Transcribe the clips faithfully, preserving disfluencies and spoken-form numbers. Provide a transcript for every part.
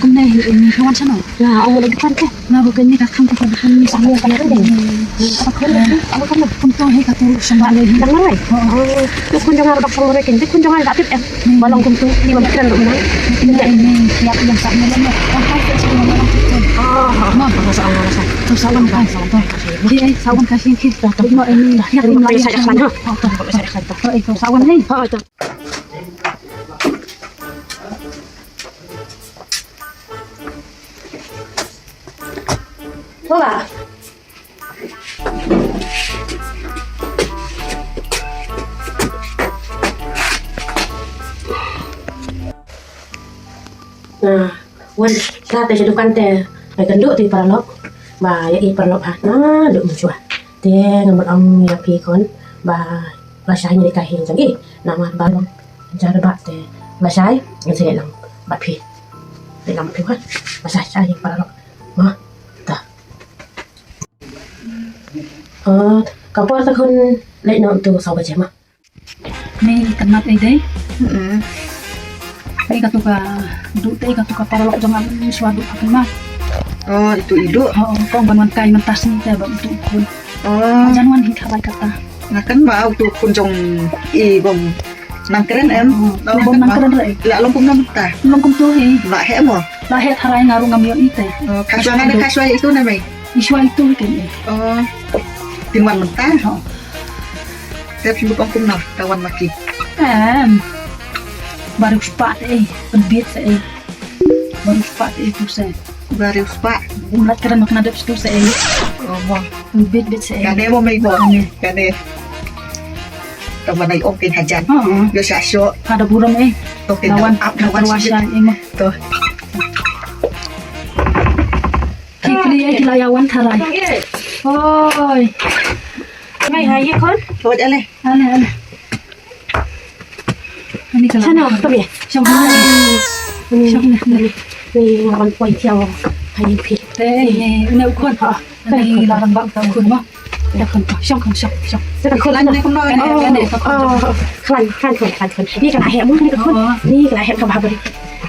kumne hi, ni ka wan shano. Nga ong lagi kan te. Nga ba kane ka kham ka dukan ni sa. Nga ka kham. Kumto hi ka tu shamba le hi. Dang marai. Tu khun jong nga ba dok shamba le ken. Tu khun jong nga da tip em. Ba long kumto ni ba kren dok na. Ni ni siap yang sa ni. Ah, ma sa sa sa. Tu sa wan kai sa. Ki ai sa wan kai sing ki. Tu ma ni. Ya ni ma sa sa. Tu sa wan ni. Ha tu. Hola. Nah, wan, sa te dukan te, ai kan duk ti paralok. Ba, ya i paralok ha. Nah, duk menchua. Te, ngamut ong ya pi kon. Ba, Lashai ngi leit kai hi jong i. Namar ba long jar ba te lashai ngi leit lang bad phi. Leit lang bad phi ha. Lashai shai ïa paralok. Ma. Ta. Oh, ka por ta khun leit noh tu saw baje ma. Ni kan mat ei dei. Hmm. Ni katu ka duk te katu ka paralok jong nga shuwa duk ka ma. Oh, itu i duk. Oh, kong ban wan kai mynta sngi te ba itu khun. Oh. Jan wan hi khabai kata. Nga kan ma utu khun jong i bym nang kren em. Oh, bym nang kren re. La long kumno mynta? Long kumtu hi. La heh mo? La heh tharai nga ruh ngam ïohi te. Oh, ka shuwa nga ne ka shuwa itu ne mei? I shuwa itu hi ken. Oh. Phin wan mynta? Oh. Te phi mut ong kumno ka wan ma ki? Em. Baru spah te ei, pynbit te ei. Baru spah te ei tu se. Baru spah. Ym lait kren ma kane dep tu se ei. Oh, mo. Pynbit bit se ei. Kane mo mei mo. Kane. Kane. Tang ban ai ong kin hajan. Ha. Yo sha sho. Hada burom ei. To kin lawan ap lawan washa ei mo. To. Ki pli ei ki la ïa wan tharai. Oi. Ngai ha ye khun. Oi ale. Ale ale. Ani ka la. Shano, come here. Shong. Shong. Ni nga wan poi thiang ha ye phi. Te ni ne u khun. Ha. Ani la rang ba u khun ma. Ka khun. Shong khun shong shong. Ka khun. Ani khun. Ani ani ka khun. Khlan khlan khun khlan khun. Ni ka la heh mo ni ka khun. Ni ka la heh ka bha bri.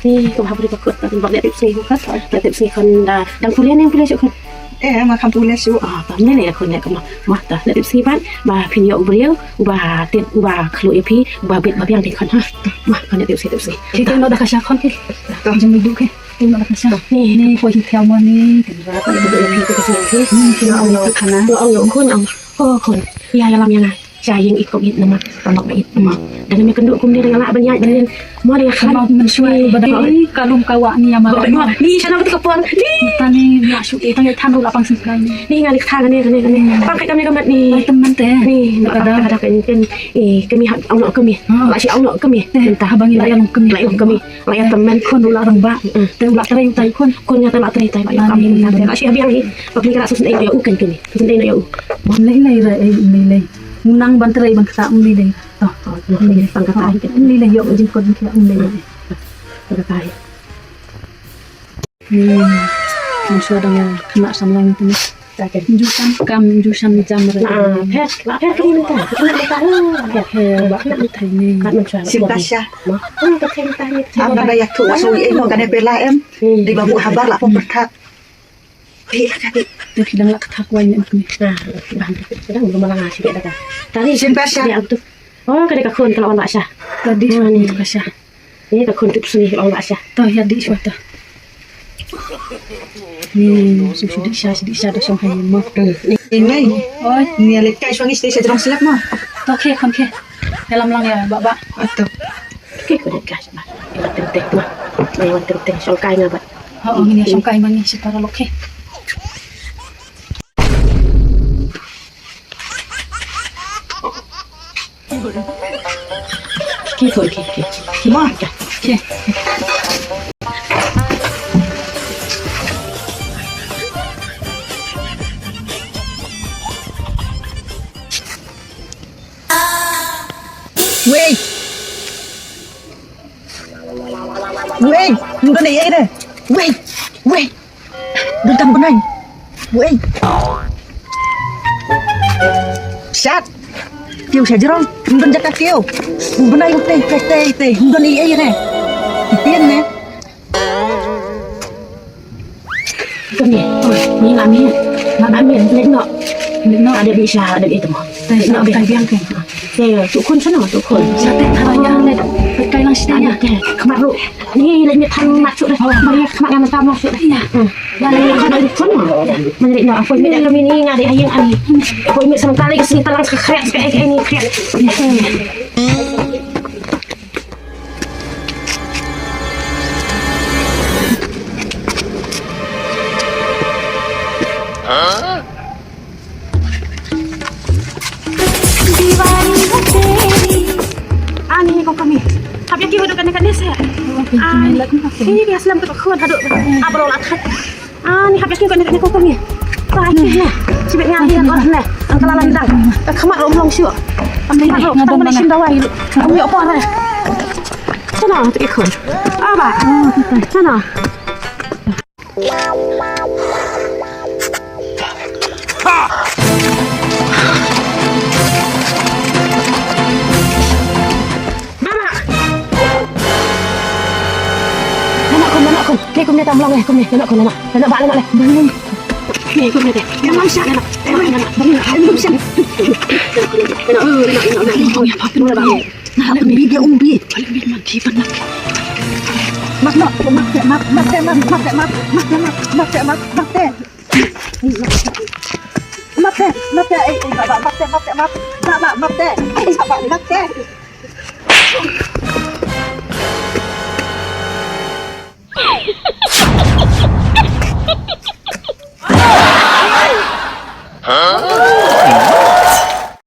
Ni ka bha bri ka khun. Ka khun ba leh tip sngi khun. Leh tip sngi khun da dang pule ne pule shu khun. Eh, ma kham pule shu. Ah, tam ne ne khun ne ka ma. Ma ta leh tip sngi ban. Ba phin ïoh u briew uba tip uba khluk ïa phi uba bit ba biang te khun ha. Ma khun leh tip sngi tip sngi. Ki te no da ka sha khun ki. Jong mi du ki. Ni ni poi hi thiaw mo ni. Ni ki ong ïa khana. Ong ïa khun ong. Oh khun. Ïa ïa lam ïa nga. Sha ïing i kop it nama. Tang ba it nama. Dang me kynduh kumne dang la ban ïaid ban len. Mo dang khan. Mo mynshuwa ba dang ka lum ka wah ni ïa ma. Ni shano ka por. Ni. Tang ni ïa shu tang ïa than la pang sing kai ni. Ni nga ni kata kane kane kane. Pang kai kane ka mat ni. Ai teman te. Ni ka da ka da ka ni. Eh kami ha ong no kami. La shi ong no kami. Tang ba ngi la ïa long kami. La ïa long kami. Nga ïa tymmen khun u la rangbah. Te u la trei utai khun. Khun nga te la trei tai la ïa kam ïa mynta te la shi ha biang hi. Ba phi kra susun ei ïa u kan kini. Susun ei ïa u. Ym lei lei re ei ym lei lei. Nang ban trei ban kata ym lei lei. To. Tang kata hi. Ym lei lei ïa u jingkot jingkhiah ym lei lei. Tang kata hi. Hmm. Nang shuwa dang khynnah samla ngi tini. Ju shan kam ju shan jam re. La phet la phet ki mynta. Ki mynta. Ba phet thai ni. Kat nang shuwa. Sim ka sha. Am da yak tu wa sui ei mo kane bela em. Di ba bu habar la pom pyrthat. Hi la ka di. Te ki dang la kata kwai ne kni. Ba dang ba ma la nga shi da ka. Tadi sim ka sha. Oh ka di ka khun ka la wan la sha. Tadi ka sha. Ni ka khun tip sini ong la sha. To ïa dih shuwa to. Ni su su dih sha dih sha da shong hai mo. Ni ngai. Oi ni le kai shuwa ngi sha jrong slap mo. To khe khun khe. Ïalam lang ïa ba ba. Ato. Khe ko dih kai sha ba. Wan teng teng mo. Wan teng teng shong kai nga ba. Ha ong ni shong kai ma ngi shi para lok khe. Ki khun ki ki. Ki ma. Ki. Wei. Wei, ym don ei ei re. Wei, wei. Don tang bnai. Wei. Shat. Kiew sha jrong, ym don jaka kiew. Bnai, tei, tei, tei, tei. Ym don ei ei re. Tien ne. Kami, oh, ni ngam ni. Ngam ni, lek no. Lek no. Ada bi sha, ada bi itu. Lek no, bi. Te, tu khun sana, tu khun. Sate tharaya le. Kai lang site ya. Te, khmat ruh. Ni lek ni than mat shu dah. Mari khmat ngam tam mat shu dah. Ya. Hmm. Ya, lek ni khun. Mari no, aku ni dah kami ni ngade hayang ani. Aku ni sang kali ke sini talang sekret, sekret ini sekret. Hmm. Ani ko kami. Hap ïa ki hudu kane kane se. Ani. Ki bias lam ka khun hadu. Abro la khat. Ani hap ïa ki kane kane ko kami. Ba ki ne. Sibit ngan hi ngan ne. An kala lan dang. Ka khmat rom long shu. An khmat rom tang ne shin dawai. Am yo por. Sana tu ikon. Aba. Sana. Baba! Lana kum, lana kum. Ke kum ne tam long eh, kum ne, lana kum, lana. Lana ba, lana le. Ke kum ne de. Lana sha, lana. Lana, lana, lana. Lana sha. Lana, lana, lana, lana. Lana, lana, lana. Mak no, mak te, mak, mak te, mak, mak te, mak, mak te, mak, mak te. Mak te, mak te, eh, eh, mak, mak, mak te, mak, mak, mak, mak te. Eh, mak, mak, mak te.